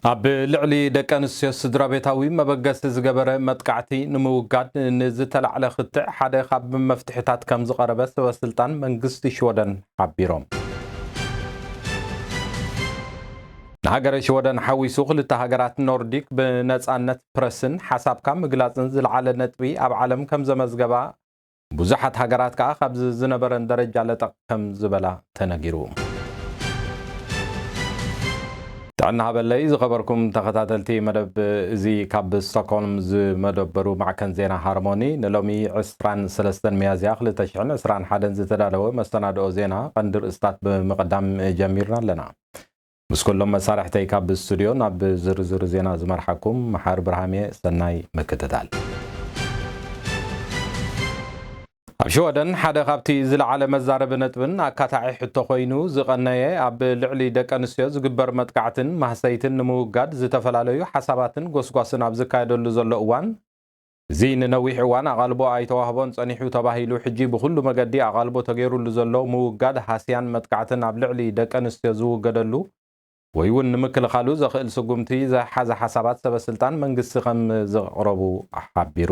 ኣብ ልዕሊ ደቂ ኣንስትዮ ስድራ ቤታዊ መበገሲ ዝገበረ መጥቃዕቲ ንምውጋድ ንዝተላዕለ ክትዕ ሓደ ካብ መፍትሕታት ከም ዝቐረበ ሰበ ስልጣን መንግስቲ ሽወደን ሓቢሮም። ንሃገረ ሽወደን ሓዊሱ ክልተ ሃገራት ኖርዲክ ብነጻነት ፕረስን ሓሳብካ ምግላጽን ዝለዓለ ነጥቢ ኣብ ዓለም ከም ዘመዝገባ፣ ብዙሓት ሃገራት ከኣ ካብዚ ዝነበረን ደረጃ ለጠቕ ከም ዝበላ ተነጊሩ። ጥዕና ሃበለይ ዝኸበርኩም ተኸታተልቲ መደብ፣ እዚ ካብ ስቶክሆልም ዝመደበሩ ማዕከን ዜና ሃርሞኒ ንሎሚ ዕስራን ሰለስተን ሚያዝያ ክልተ ሽሕን ዕስራን ሓደን ዝተዳለወ መሰናድኦ ዜና ቀንዲ ርእስታት ብምቕዳም ጀሚርና ኣለና። ምስ ኩሎም መሳርሕተይ ካብ ስቱድዮ ናብ ዝርዝር ዜና ዝመርሓኩም መሓር ብርሃም እየ። ሰናይ ምክትታል። ኣብ ሽወደን ሓደ ካብቲ ዝለዓለ መዛረቢ ነጥብን ኣካታዒ ሕቶ ኮይኑ ዝቐነየ ኣብ ልዕሊ ደቂ ኣንስትዮ ዝግበር መጥቃዕትን ማህሰይትን ንምውጋድ ዝተፈላለዩ ሓሳባትን ጎስጓስን ኣብ ዝካየደሉ ዘሎ እዋን፣ እዚ ንነዊሕ እዋን ኣቓልቦ ኣይተዋህቦን ጸኒሑ ተባሂሉ፣ ሕጂ ብኹሉ መገዲ ኣቓልቦ ተገይሩሉ ዘሎ ምውጋድ ሃስያን መጥቃዕትን ኣብ ልዕሊ ደቂ ኣንስትዮ ዝውገደሉ ወይ እውን ንምክልኻሉ ዘኽእል ስጉምቲ ዝሓዘ ሓሳባት ሰበ ስልጣን መንግስቲ ከም ዘቕረቡ ሓቢሩ።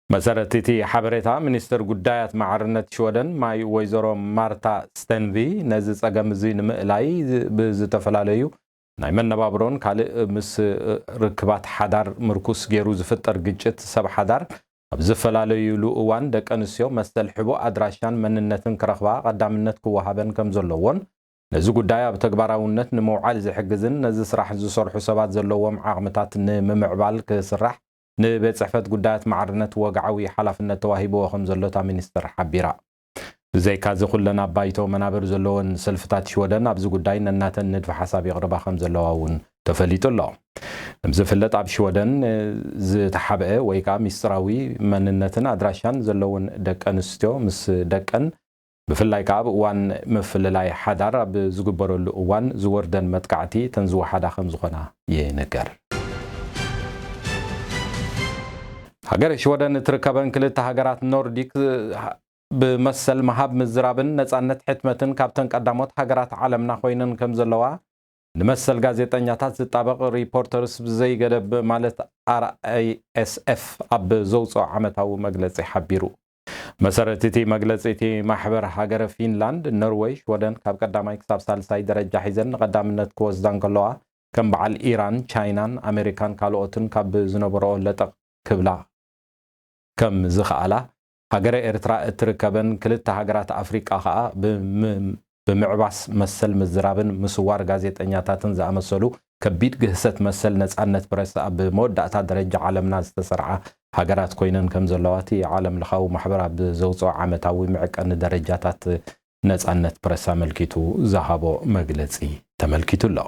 መሰረት እቲ ሓበሬታ፣ ሚኒስትር ጉዳያት ማዕርነት ሽወደን ማይ ወይዘሮ ማርታ ስተንቪ ነዚ ጸገም እዚ ንምእላይ ብዝተፈላለዩ ናይ መነባብሮን ካልእ ምስ ርክባት ሓዳር ምርኩስ ገይሩ ዝፍጠር ግጭት ሰብ ሓዳር ኣብ ዝፈላለዩሉ እዋን ደቂ ኣንስትዮ መሰል ሕቡእ ኣድራሻን መንነትን ክረኽባ ቀዳምነት ክወሃበን ከም ዘለዎን ነዚ ጉዳይ ኣብ ተግባራውነት ንምውዓል ዝሕግዝን ነዚ ስራሕ ዝሰርሑ ሰባት ዘለዎም ዓቕምታት ንምምዕባል ክስራሕ ንቤት ጽሕፈት ጉዳያት ማዕርነት ወግዓዊ ሓላፍነት ተዋሂብዎ ከም ዘሎ እታ ሚኒስትር ሓቢራ። ብዘይካዚ ኩለን ኣብ ባይቶ መናብር ዘለወን ሰልፍታት ሽወደን ኣብዚ ጉዳይ ነናተን ንድፊ ሓሳብ የቕርባ ከም ዘለዋ እውን ተፈሊጡ ኣሎ። ከም ዝፍለጥ ኣብ ሽወደን ዝተሓብአ ወይ ከዓ ሚስጥራዊ መንነትን ኣድራሻን ዘለውን ደቂ ኣንስትዮ ምስ ደቀን ብፍላይ ከዓ ኣብ እዋን ምፍልላይ ሓዳር ኣብ ዝግበረሉ እዋን ዝወርደን መጥቃዕቲ እተን ዝወሓዳ ከም ዝኾና ይንገር። ሃገረ ሽወደን እትርከበን ክልተ ሃገራት ኖርዲክ ብመሰል ምሃብ ምዝራብን ነጻነት ሕትመትን ካብተን ቀዳሞት ሃገራት ዓለምና ኮይነን ከም ዘለዋ ንመሰል ጋዜጠኛታት ዝጣበቕ ሪፖርተርስ ብዘይገደብ ማለት ኣር ኣይ ኤስ ኤፍ ኣብ ዘውፅኦ ዓመታዊ መግለፂ ሓቢሩ። መሰረት እቲ መግለፂ እቲ ማሕበር ሃገረ ፊንላንድ፣ ኖርወይ፣ ሽወደን ካብ ቀዳማይ ክሳብ ሳልሳይ ደረጃ ሒዘን ንቐዳምነት ክወስዳ እንከለዋ ከም በዓል ኢራን፣ ቻይናን ኣሜሪካን ካልኦትን ካብ ዝነበረኦ ለጠቕ ክብላ ከም ዝኸኣላ፣ ሃገረ ኤርትራ እትርከበን ክልተ ሃገራት ኣፍሪቃ ከኣ ብምዕባስ መሰል ምዝራብን ምስዋር ጋዜጠኛታትን ዝኣመሰሉ ከቢድ ግህሰት መሰል ነጻነት ፕረስ ኣብ መወዳእታ ደረጃ ዓለምና ዝተሰርዓ ሃገራት ኮይነን ከም ዘለዋ እቲ ዓለም ለኻዊ ማሕበር ኣብ ዘውፅኦ ዓመታዊ መዐቀኒ ደረጃታት ነጻነት ፕረስ ኣመልኪቱ ዝሃቦ መግለጺ ተመልኪቱ ኣሎ።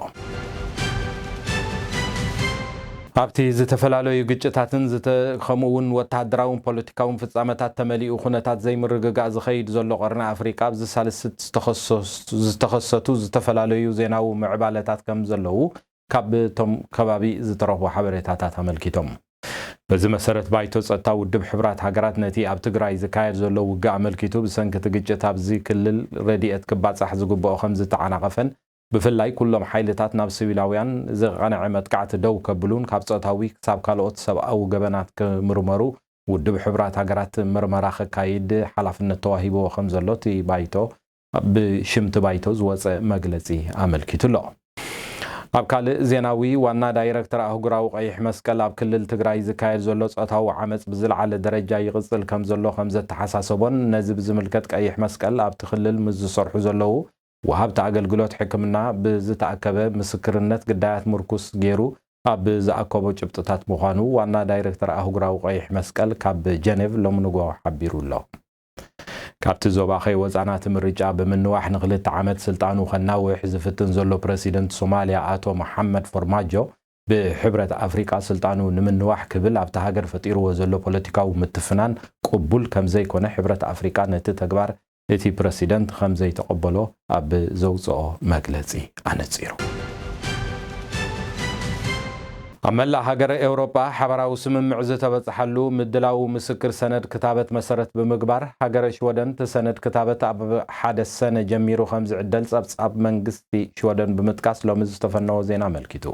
ኣብቲ ዝተፈላለዩ ግጭታትን ዝተ-፣ ከምኡ እውን ወተሃደራውን ፖለቲካውን ፍጻመታት ተመሊኡ ኩነታት ዘይምርግጋእ ዝኸይድ ዘሎ ቀርኒ ኣፍሪቃ ኣብዚ ሳልስት ዝተኸሰሱ-፣ ዝተኸሰቱ ዝተፈላለዩ ዜናዊ ምዕባለታት ከም ዘለዉ ካብ እቶም ከባቢ ዝተረኽቡ ሓበሬታታት ኣመልኪቶም። በዚ መሰረት ባይቶ ጸጥታ ውድብ ሕቡራት ሃገራት ነቲ ኣብ ትግራይ ዝካየድ ዘሎ ውግእ ኣመልኪቱ ብሰንኪ እቲ ግጭት ኣብዚ ክልል ረድኤት ክባጻሕ ዝግብኦ ከም ዝተዓናቐፈን ብፍላይ ኩሎም ሓይልታት ናብ ሲቪላውያን ዝቐንዐ መጥቃዕቲ ደው ከብሉን ካብ ጾታዊ ክሳብ ካልኦት ሰብኣዊ ገበናት ክምርመሩ ውድብ ሕቡራት ሃገራት ምርመራ ከካይድ ሓላፍነት ተዋሂብዎ ከም ዘሎ እቲ ባይቶ ብሽምቲ ባይቶ ዝወጸ መግለጺ ኣመልኪቱ ኣሎ። ኣብ ካልእ ዜናዊ ዋና ዳይረክተር ኣህጉራዊ ቀይሕ መስቀል ኣብ ክልል ትግራይ ዝካየድ ዘሎ ጾታዊ ዓመጽ ብዝለዓለ ደረጃ ይቕጽል ከም ዘሎ ከም ዘተሓሳሰቦን ነዚ ብዝምልከት ቀይሕ መስቀል ኣብቲ ክልል ምስ ዝሰርሑ ዘለዉ ወሃብቲ ኣገልግሎት ሕክምና ብዝተኣከበ ምስክርነት ግዳያት ምርኩስ ገይሩ ኣብ ዝኣከቦ ጭብጥታት ምዃኑ ዋና ዳይረክተር ኣህጉራዊ ቀይሕ መስቀል ካብ ጀኔቭ ሎሚ ንግሆ ሓቢሩ ኣሎ። ካብቲ ዞባ ከይወጻና እቲ ምርጫ ብምንዋሕ ንክልተ ዓመት ስልጣኑ ከናውሕ ዝፍትን ዘሎ ፕረሲደንት ሶማልያ ኣቶ መሓመድ ፎርማጆ ብሕብረት ኣፍሪቃ ስልጣኑ ንምንዋሕ ክብል ኣብታ ሃገር ፈጢርዎ ዘሎ ፖለቲካዊ ምትፍናን ቅቡል ከም ዘይኮነ ሕብረት ኣፍሪቃ ነቲ ተግባር እቲ ፕረሲደንት ከም ዘይተቐበሎ ኣብ ዘውጽኦ መግለጺ ኣነጺሩ። ኣብ መላእ ሃገረ ኤውሮጳ ሓባራዊ ስምምዕ ዝተበጽሓሉ ምድላው ምስክር ሰነድ ክታበት መሰረት ብምግባር፣ ሃገረ ሽወደን እቲ ሰነድ ክታበት ኣብ ሓደ ሰነ ጀሚሩ ከም ዝዕደል ጸብጻብ መንግስቲ ሽወደን ብምጥቃስ ሎሚ ዝተፈነወ ዜና ኣመልኪቱ።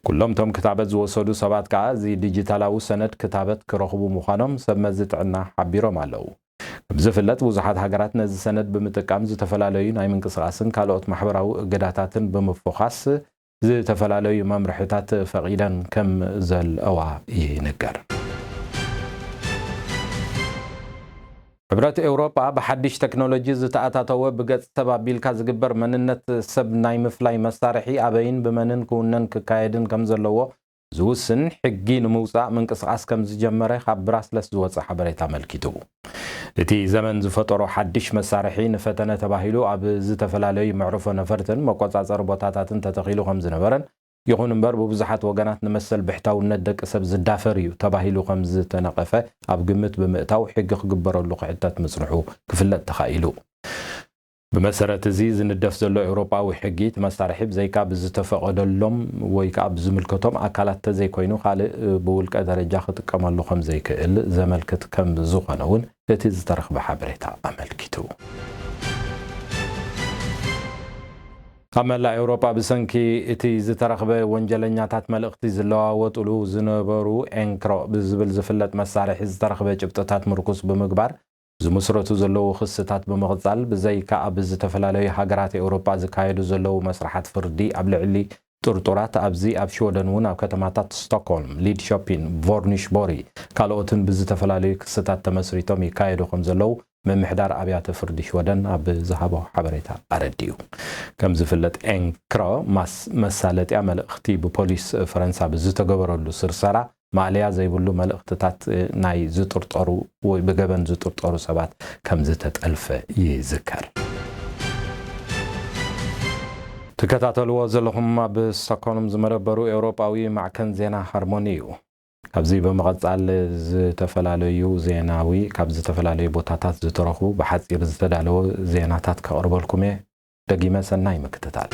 ኩሎም እቶም ክታበት ዝወሰዱ ሰባት ከኣ እዚ ዲጂታላዊ ሰነድ ክታበት ክረኽቡ ምዃኖም ሰብ መዚ ጥዕና ሓቢሮም ኣለዉ። ከም ዝፍለጥ፣ ብዙሓት ሃገራት ነዚ ሰነድ ብምጥቃም ዝተፈላለዩ ናይ ምንቅስቓስን ካልኦት ማሕበራዊ እገዳታትን ብምፍዃስ ዝተፈላለዩ መምርሕታት ፈቒደን ከም ዘለዋ ይንገር። ሕብረት ኤውሮጳ ብሓድሽ ቴክኖሎጂ ዝተኣታተወ ብገጽ ሰብ ኣቢልካ ዝግበር መንነት ሰብ ናይ ምፍላይ መሳርሒ ኣበይን ብመንን ክውነን ክካየድን ከም ዘለዎ ዝውስን ሕጊ ንምውጻእ ምንቅስቓስ ከም ዝጀመረ ካብ ብራስለስ ዝወጸ ሓበሬታ ኣመልኪቱ። እቲ ዘመን ዝፈጠሮ ሓድሽ መሳርሒ ንፈተነ ተባሂሉ ኣብ ዝተፈላለዩ መዕርፎ ነፈርትን መቆጻጸሪ ቦታታትን ተተኺሉ ከም ዝነበረን፣ ይኹን እምበር ብብዙሓት ወገናት ንመሰል ብሕታውነት ደቂ ሰብ ዝዳፈር እዩ ተባሂሉ ከም ዝተነቐፈ ኣብ ግምት ብምእታው ሕጊ ክግበረሉ ክሕተት ምጽንሑ ክፍለጥ ተኻኢሉ። ብመሰረት እዚ ዝንደፍ ዘሎ ኤውሮጳዊ ሕጊ፣ እቲ መሳርሒ ብዘይካ ብዝተፈቐደሎም ወይ ከዓ ብዝምልከቶም ኣካላት ተዘይኮይኑ ካልእ ብውልቀ ደረጃ ክጥቀመሉ ከም ዘይክእል ዘመልክት ከም ዝኾነ እውን እቲ ዝተረኽበ ሓበሬታ ኣመልኪቱ። ኣብ መላእ ኤውሮጳ ብሰንኪ እቲ ዝተረኽበ ወንጀለኛታት መልእኽቲ ዝለዋወጥሉ ዝነበሩ ኤንክሮ ብዝብል ዝፍለጥ መሳርሒ ዝተረኽበ ጭብጥታት ምርኩስ ብምግባር ዝምስረቱ ዘለዉ ክስታት ብምቕጻል፣ ብዘይካ ኣብ ዝተፈላለዩ ሃገራት ኤውሮጳ ዝካየዱ ዘለዉ መስርሓት ፍርዲ ኣብ ልዕሊ ጥርጡራት፣ ኣብዚ ኣብ ሽወደን እውን ኣብ ከተማታት ስቶክሆልም፣ ሊድሾፒን፣ ቮርኒሽቦሪ ካልኦትን ብዝተፈላለዩ ክስታት ተመስሪቶም ይካየዱ ከም ዘለዉ ምምሕዳር ኣብያተ ፍርዲ ሽወደን ኣብ ዝሃቦ ሓበሬታ ኣረዲኡ። ከም ዝፍለጥ፣ ኤንክሮ ማስ-፣ መሳለጥያ መልእኽቲ ብፖሊስ ፈረንሳ ብዝተገበረሉ ስርሰራ ማእለያ ዘይብሉ መልእኽትታት ናይ ዝጥርጠሩ ወይ ብገበን ዝጥርጠሩ ሰባት ከም ዝተጠልፈ ይዝከር። ትከታተልዎ ዘለኹም ኣብ ስቶክሆልም ዝመደበሩ ኤውሮጳዊ ማዕከን ዜና ሃርሞኒ እዩ። ካብዚ ብምቕጻል ዝተፈላለዩ ዜናዊ፣ ካብ ዝተፈላለዩ ቦታታት ዝተረኽቡ ብሓጺር ዝተዳለወ ዜናታት ከቕርበልኩም እየ። ደጊመ ሰናይ ምክትታል።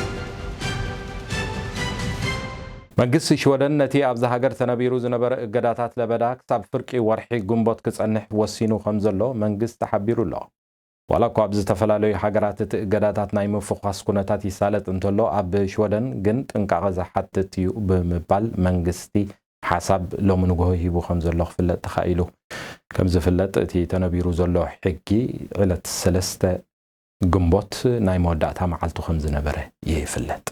መንግስቲ ሽወደን ነቲ ኣብዛ ሃገር ተነቢሩ ዝነበረ እገዳታት ለበዳ ክሳብ ፍርቂ ወርሒ ግንቦት ክጸንሕ ወሲኑ ከም ዘሎ መንግስቲ ሓቢሩ ኣሎ። ዋላ እኳ ኣብ ዝተፈላለዩ ሃገራት እቲ እገዳታት ናይ ምፍዃስ ኩነታት ይሳለጥ እንተሎ፣ ኣብ ሽወደን ግን ጥንቃቐ ዝሓትት እዩ ብምባል መንግስቲ ሓሳብ ሎሚ ንግሆ ሂቡ ከም ዘሎ ክፍለጥ ተኻኢሉ። ከም ዝፍለጥ፣ እቲ ተነቢሩ ዘሎ ሕጊ ዕለት ሰለስተ ግንቦት ናይ መወዳእታ መዓልቱ ከም ዝነበረ ይፍለጥ።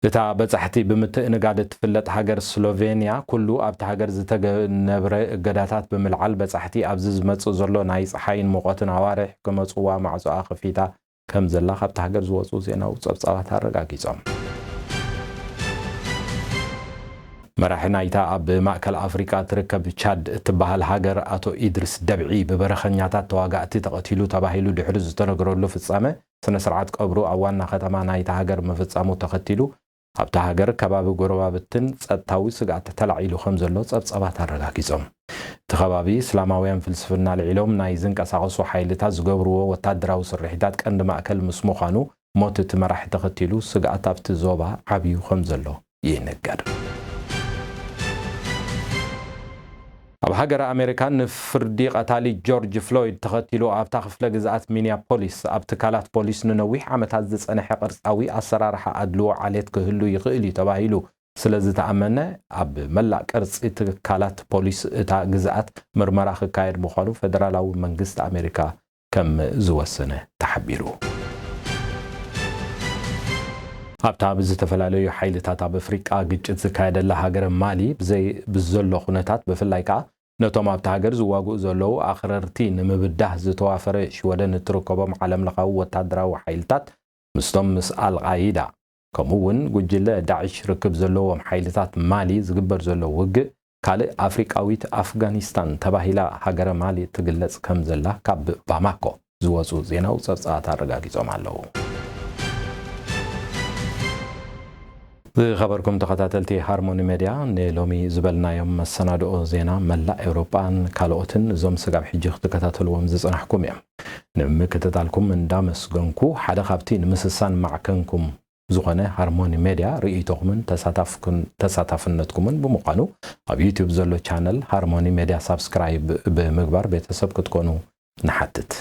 እታ በጻሕቲ ብምትእንጋድ እትፍለጥ ሃገር ስሎቬንያ፣ ኩሉ ኣብቲ ሃገር ዝተገብረ እገዳታት ብምልዓል፣ በጻሕቲ ኣብዚ ዝመጽእ ዘሎ ናይ ጸሓይን ሙቐትን ኣዋርሕ ክመጽዋ ማዕጾኣ ከፊታ ከም ዘላ ካብቲ ሃገር ዝወጹ ዜናዊ ጸብጻባት ኣረጋጊጾም። መራሒ ናይታ ኣብ ማእከል ኣፍሪቃ ትርከብ ቻድ እትበሃል ሃገር ኣቶ ኢድሪስ ደብዒ ብበረኸኛታት ተዋጋእቲ ተቐቲሉ ተባሂሉ ድሕሪ ዝተነግረሉ ፍጻመ፣ ስነ ስርዓት ቀብሩ ኣብ ዋና ከተማ ናይታ ሃገር ምፍጻሙ ተኸቲሉ፣ ኣብታ ሃገር ከባቢ ጎረባብትን ጸጥታዊ ስግኣት ተላዒሉ ከም ዘሎ ጸብጻባት ኣረጋጊጾም። እቲ ከባቢ እስላማውያን ፍልስፍና ኣልዒሎም ናይ ዝንቀሳቐሱ ሓይልታት ዝገብርዎ ወታደራዊ ስርሒታት ቀንዲ ማእከል ምስ ምዃኑ፣ ሞት እቲ መራሒ ተኸቲሉ ስግኣት ኣብቲ ዞባ ዓብዩ ከም ዘሎ ይንገር። ኣብ ሃገረ ኣሜሪካ ንፍርዲ ቀታሊ ጆርጅ ፍሎይድ ተኸቲሉ ኣብታ ክፍለ ግዝኣት ሚኒያፖሊስ ኣብ ትካላት ፖሊስ ንነዊሕ ዓመታት ዝጸንሐ ቅርጻዊ ኣሰራርሓ ኣድልዎ ዓሌት ክህሉ ይኽእል እዩ ተባሂሉ ስለ ዝተኣመነ፣ ኣብ መላእ ቅርጺ ትካላት ፖሊስ እታ ግዝኣት ምርመራ ክካየድ ምዃኑ ፈደራላዊ መንግስቲ ኣሜሪካ ከም ዝወሰነ ተሓቢሩ። ኣብታ ብዝተፈላለዩ ሓይልታት ኣብ ኣፍሪቃ ግጭት ዝካየደላ ሃገረ ማሊ ብዘይ-፣ ብዘሎ ኩነታት፣ ብፍላይ ከኣ ነቶም ኣብታ ሃገር ዝዋግኡ ዘለዉ ኣኽረርቲ ንምብዳህ ዝተዋፈረ ሽወደን እትርከቦም ዓለምለኻዊ ወታደራዊ ሓይልታት ምስቶም ምስ ኣልቃይዳ ከምኡ እውን ጉጅለ ዳዕሽ ርክብ ዘለዎም ሓይልታት ማሊ ዝግበር ዘሎ ውግእ ካልእ ኣፍሪቃዊት ኣፍጋኒስታን ተባሂላ ሃገረ ማሊ ትግለጽ ከም ዘላ ካብ ባማኮ ዝወጹ ዜናዊ ጸብጻባት ኣረጋጊጾም ኣለዉ። ዝኸበርኩም ተኸታተልቲ ሃርሞኒ ሜድያ፣ ንሎሚ ዝበልናዮም መሰናድኦ ዜና መላእ ኤውሮጳን ካልኦትን እዞም ስጋብ ሕጂ ክትከታተልዎም ዝጸናሕኩም እዮም። ንምክትታልኩም እንዳመስገንኩ፣ ሓደ ካብቲ ንምስሳን ማዕከንኩም ዝኾነ ሃርሞኒ ሜድያ ርእይቶኹምን ተሳታፍኩን-፣ ተሳታፍነትኩምን ብምዃኑ፣ ኣብ ዩትዩብ ዘሎ ቻነል ሃርሞኒ ሜድያ ሳብስክራይብ ብምግባር ቤተሰብ ክትኮኑ ንሓትት።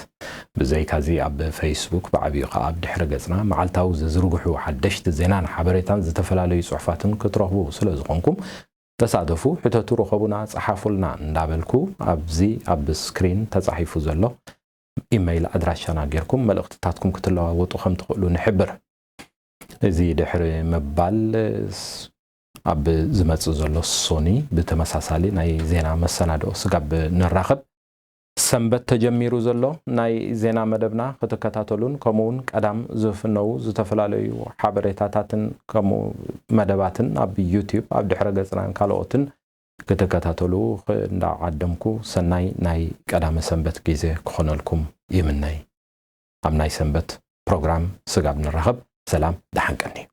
ብዘይካዚ ኣብ ፌስቡክ ብዓብዩ ከዓ ኣብ ድሕረ ገጽና መዓልታዊ ዝዝርግሑ ሓደሽቲ ዜናን ሓበሬታን ዝተፈላለዩ ጽሑፋትን ክትረኽቡ ስለ ዝኾንኩም ተሳተፉ፣ ሕተቱ፣ ርኸቡና፣ ጸሓፉልና እንዳበልኩ ኣብዚ ኣብ ስክሪን ተጻሒፉ ዘሎ ኢመይል ኣድራሻና ጌርኩም መልእኽትታትኩም ክትለዋወጡ ከም ትኽእሉ ንሕብር። እዚ ድሕሪ ምባል ኣብ ዝመጽእ ዘሎ ሶኒ ብተመሳሳሊ ናይ ዜና መሰናድኦ ስጋብ ንራኸብ። ሰንበት ተጀሚሩ ዘሎ ናይ ዜና መደብና ክትከታተሉን ከምኡውን ቀዳም ዝፍነዉ ዝተፈላለዩ ሓበሬታታትን ከምኡ መደባትን ኣብ ዩቲዩብ ኣብ ድሕረ ገጽናን ካልኦትን ክትከታተሉ እንዳዓደምኩ ሰናይ ናይ ቀዳመ ሰንበት ግዜ ክኾነልኩም ይምነይ። ኣብ ናይ ሰንበት ፕሮግራም ስጋብ ንራኸብ ሰላም ደሓን ቀንዩ።